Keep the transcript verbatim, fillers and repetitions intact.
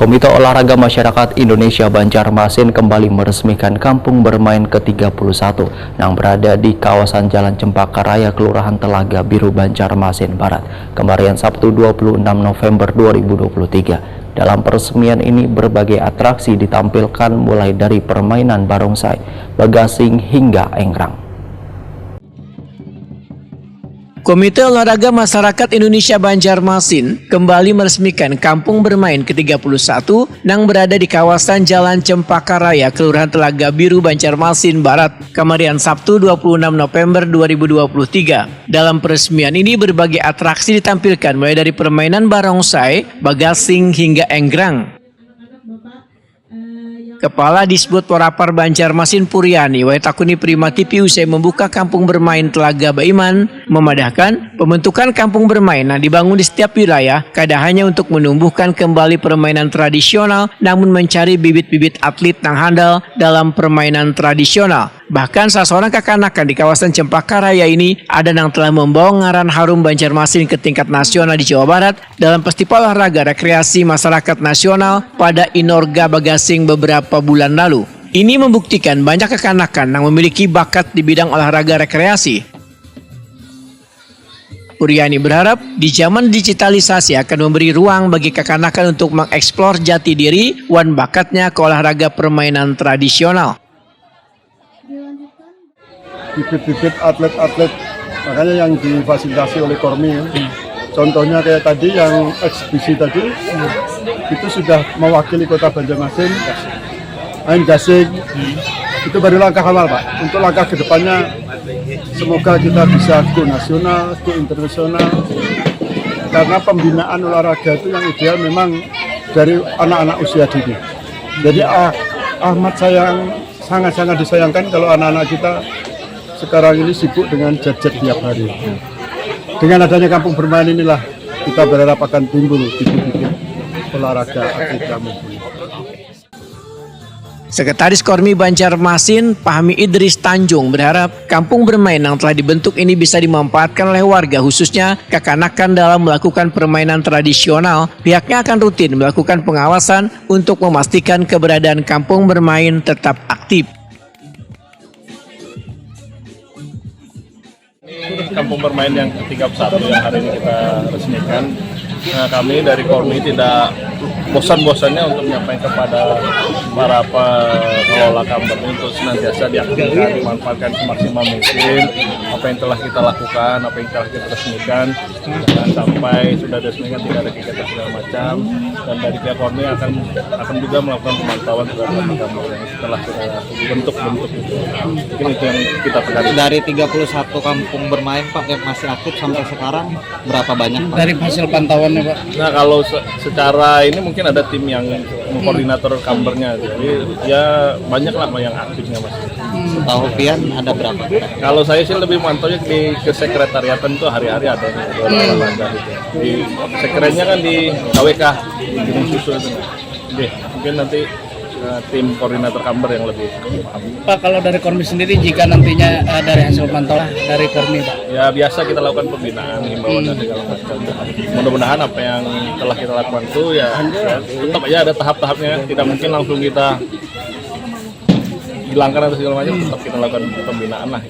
Komite Olahraga Masyarakat Indonesia Banjarmasin kembali meresmikan kampung bermain ketiga puluh satu nang berada di kawasan Jalan Cempaka Raya, Kelurahan Telaga Biru, Banjarmasin Barat, kemarian Sabtu dua puluh enam November dua ribu dua puluh tiga. Dalam peresmian ini, berbagai atraksi ditampilkan, mulai dari permainan barongsai, bagasing, hingga engrang. Komite Olahraga Masyarakat Indonesia Banjarmasin kembali meresmikan kampung bermain ketiga puluh satu nang berada di kawasan Jalan Cempaka Raya, Kelurahan Telaga Biru, Banjarmasin Barat, kemarian Sabtu dua puluh enam November dua ribu dua puluh tiga. Dalam peresmian ini, berbagai atraksi ditampilkan, mulai dari permainan barongsai, bagasing, hingga engrang. Kepala Disbud Porapar Banjarmasin Puriani, wayah takuni Prima T V usai membuka kampung bermain Telaga Baiman, memadahkan pembentukan kampung bermain yang dibangun di setiap wilayah kada hanya untuk menumbuhkan kembali permainan tradisional, namun mencari bibit-bibit atlet nang handal dalam permainan tradisional. Bahkan, salah seorang kakanakan di kawasan Cempaka Raya ini ada nang telah membawa ngaran harum Banjarmasin ke tingkat nasional di Jawa Barat dalam Festival Olahraga Rekreasi Masyarakat Nasional pada Inorga Bagasing beberapa bulan lalu. Ini membuktikan banyak kakanakan yang memiliki bakat di bidang olahraga rekreasi. Puriani berharap di zaman digitalisasi akan memberi ruang bagi kakanakan untuk mengeksplor jati diri wan bakatnya ke olahraga permainan tradisional. Bibit-bibit atlet-atlet, makanya yang difasilitasi oleh Kormi ya. Contohnya kayak tadi yang eksibisi tadi, itu sudah mewakili kota Banjarmasin main gasing. Itu baru langkah awal, Pak. Untuk langkah kedepannya, semoga kita bisa go nasional, go internasional. Karena pembinaan olahraga itu yang ideal memang dari anak-anak usia dini. Jadi ah, amat sayang, sangat-sangat disayangkan kalau anak-anak kita sekarang ini sibuk dengan gadget tiap hari. Dengan adanya kampung bermain inilah kita berharap akan timbul bibit-bibit olahraga atlet yang mumpuni. Sekretaris Kormi Banjarmasin, Pahmi Idris Tanjung, berharap kampung bermain yang telah dibentuk ini bisa dimanfaatkan oleh warga, khususnya kakanakan, dalam melakukan permainan tradisional. Pihaknya akan rutin melakukan pengawasan untuk memastikan keberadaan kampung bermain tetap aktif. Ini kampung bermain yang ketiga puluh satu yang hari ini kita resmikan. Nah, kami dari Kormi tidak bosan-bosannya untuk menyampaikan kepada para pengelola kamber ini untuk senantiasa diaktifkan, dimanfaatkan semaksimal mungkin apa yang telah kita lakukan, apa yang telah kita resmikan. Jangan sampai sudah resmikan tidak ada kegiatan segala macam. Dan dari pihak Kormi akan akan juga melakukan pemantauan terhadap kamar yang telah kita bentuk-bentuk itu. Mungkin itu yang kita tekan. Dari tiga puluh satu kampung bermain, Pak, yang masih aktif sampai sekarang, berapa banyak, Pak? Dari hasil pantauannya, Pak. Nah, kalau se- secara ini mungkin ada tim yang mengkoordinator kambernya. Jadi ya banyak lah yang aktifnya, Mas. Tahu pian ada berapa? Kalau saya sih lebih mantaunya di kesekretariatan itu hari-hari ada yang ada gitu. Di sekretnya kan di K W K, di Gunung Susu itu. Oke, mungkin nanti eh, tim koordinator kamber yang lebih paham. Pak, kalau dari Kormi sendiri, jika nantinya eh, dari hasil pantauan dari Kormi, Pak? Ya biasa kita lakukan pembinaan, himbauan dan segala macam. Mudah-mudahan apa yang telah kita lakukan itu ya, ya tetap aja ada tahap-tahapnya. Tidak mungkin langsung kita hilangkan atau segala macam, tetap kita lakukan pembinaan lah.